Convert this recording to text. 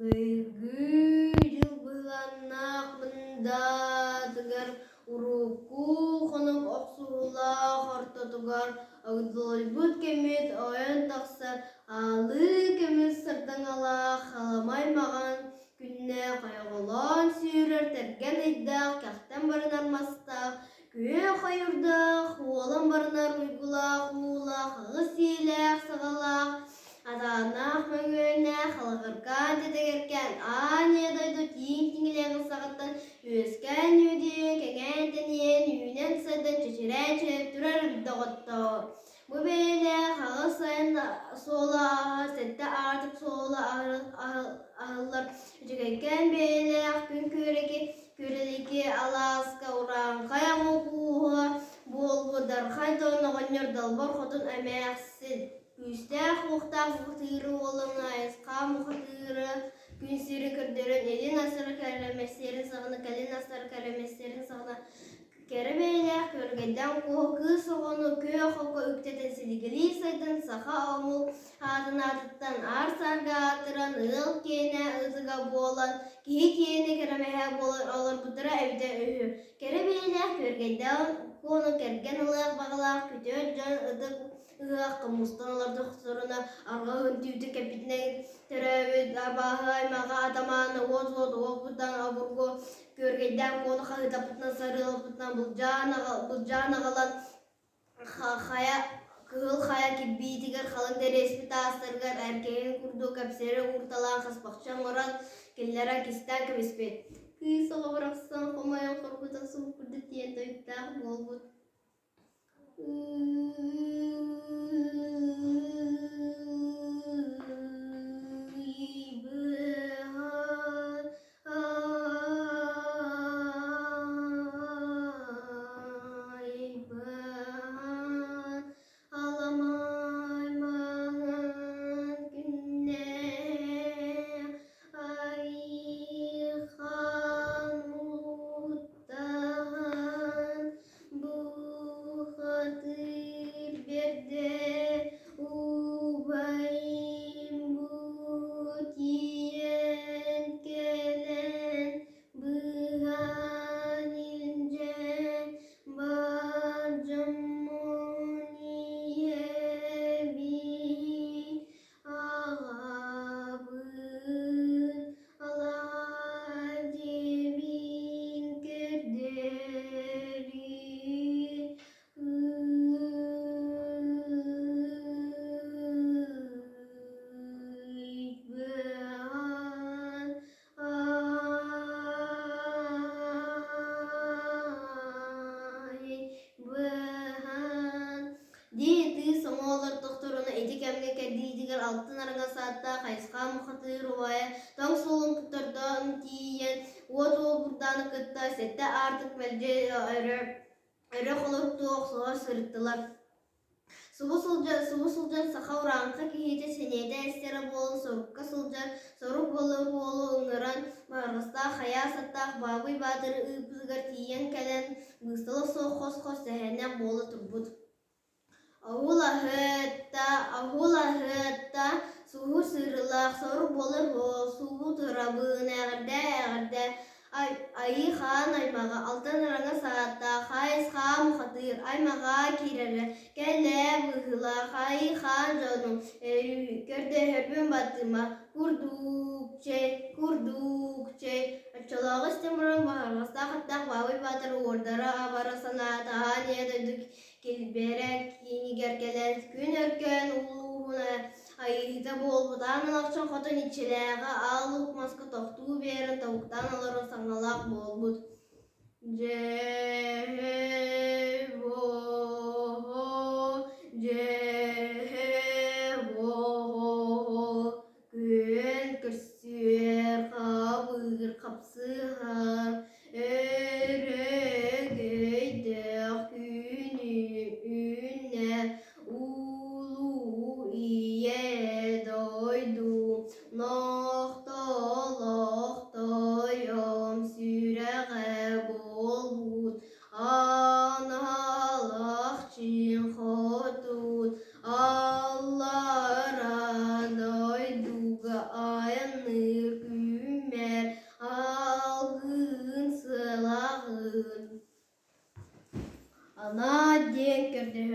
Быйылгы дьыл быһылааннаах мындаатыгар урукку хонук охсуһуулаах ортотугар огдолуйбут кэммит ойон тахсар аалыы көмүс сардаҥалаах халамай маҕан күннээх ойоҕолоон сүүрэр тэргэн ыйдаах кэхтэн барынар мастаах күөх ойуурдаах уолан барынар уйгулаах уулаах аҕыс иилээх саҕалаах Атааннаах мөҥүөннээх алаҕыркаан тэтэгэркээн аан ийэ дойду тииҥ тиҥилэҕин саҕаттан үөскээн үөдүйэн кэҥээн тэнийэн үүнэн-сайдан чэчирээн чэйэн турар эбит доҕоттоор. Бу бэйэлээх аҕыс айан суола ааһар, сэттэ аартык суола аһыллар үчүгэйкээн бэйэлээх күн күөрэки күөрэлики алааска урааҥхай омук ууһа буолбут Дархай Тойон оҕонньор Далбар Хотун эмээхсин Күүстээх-уохтаах бухатыыры уоллаҥҥа айысхаан бухатыыра күн сирин көрдөрөн илин асара кэрэмэссиэрин саҕана, кэлин асара кэрэмэссиэрин саҕана кэрэ бэйэлээх күөргэйдээх куоһу кыыс оҕону күөх окко үктэтэн силигилии сайдан саха омук аатын аатыттан аар-саарга аатыран ыал киэнэ ытыга буолан киһи киэнэ кэрэмэһэ буолан олорбуттара эбитэ үһү. Кэрэ бэйэлээх күөргэйдээх куону кэргэн ылыах баҕалаах күтүөт дьон ытык Ыһыахха мустан олордохторуна арҕаһын түүтэ кэппитинэн төрөөбүт абааһы аймаҕа атамаана уот-уот уоппутан обургу күөргэйдээх куону хаһыытаппытынан сарыалаппытынан былдьаан аҕалан хайа кыһыл хайа кирбиитигэр халыҥ дэриэспит таастарыгар эркэйин курдук кэпсэри уурталаан хаспахча оҥорон кинилэрэ кистээн кэбиспит. Кыыс оҕо барахсан хомойон хоргутан суох курдук тиийэн тойуктаах буолбут. Аламай маҥан күннээх Айхан уттаһан Бухатыыр бэрдэ убайым бу тиийэн кэлэн быыһаан илдьэн бар дьоммун ийэбин аҕабын алаадьыбын көрдөрүү ыйбыан айбыан Дии тыы соҥоолор тохторуна ити кэмҥэ кэрдиитигэр алтан араҥас ааттаах Хайысхаан Мухатыыр убайа тоҥ суолун тордоон тиийэн уот уолбурдааны кытта сэттэ аартык мэлдьи өрө өрө холоруктуу охсуһа сырыттылар. Субу сылдьан, субу сылдьан саха урааҥхай киһитэ сэниэтэ эстэрэ буолан сорукка сылдьар, сорук буолар уолу ыҥыран Баһырҕастаах хайаас аттаах Баабый Баатыры ыыппытыгар тиийэн кэлэн быыстала суох хос-хос сэһэннээх буола турбут. Аһул аһыытта, аһул аһыытта, суһу сыырылаах сорук буолар уол, субу турабын, эҕэрдээ, эҕэрдээ Айыы хаан аймаҕа, алтан араҥас ааттаах, Айыс хаан мухатыыр, аймаҕа киирэрэ, кэллээ быһыылаах, Айыы хаан дьонум, өрүү, көрдөһөрбүн баттыма, курдук чэй, курдук чэй. Оччолооҕу истэн баран баһырҕастаах аттаах Баабый Баатыр уордара абара санаата аан ийэ дойду Килбэрэ киинигэр кэлэн күн өркөн улууһуна айыыһыта буолбут аан алахчын хотун иччилээҕи аал луук маска тохтуу биэрэн тобуктаан олорон саҥалаах буолбут. Дьэ-һэ-во-һо, дьэ-һэ-во-һо, күөн көрсүөр хабыр хапсыһар Өрөгөйдөөх күнү үүннэ улуу Ийэ дойду нохтолох тойон сүрэҕэ буолбут аналах чиҥ хотун аллара дойдуга айанныыр. Анаа диэн көрдөһөр.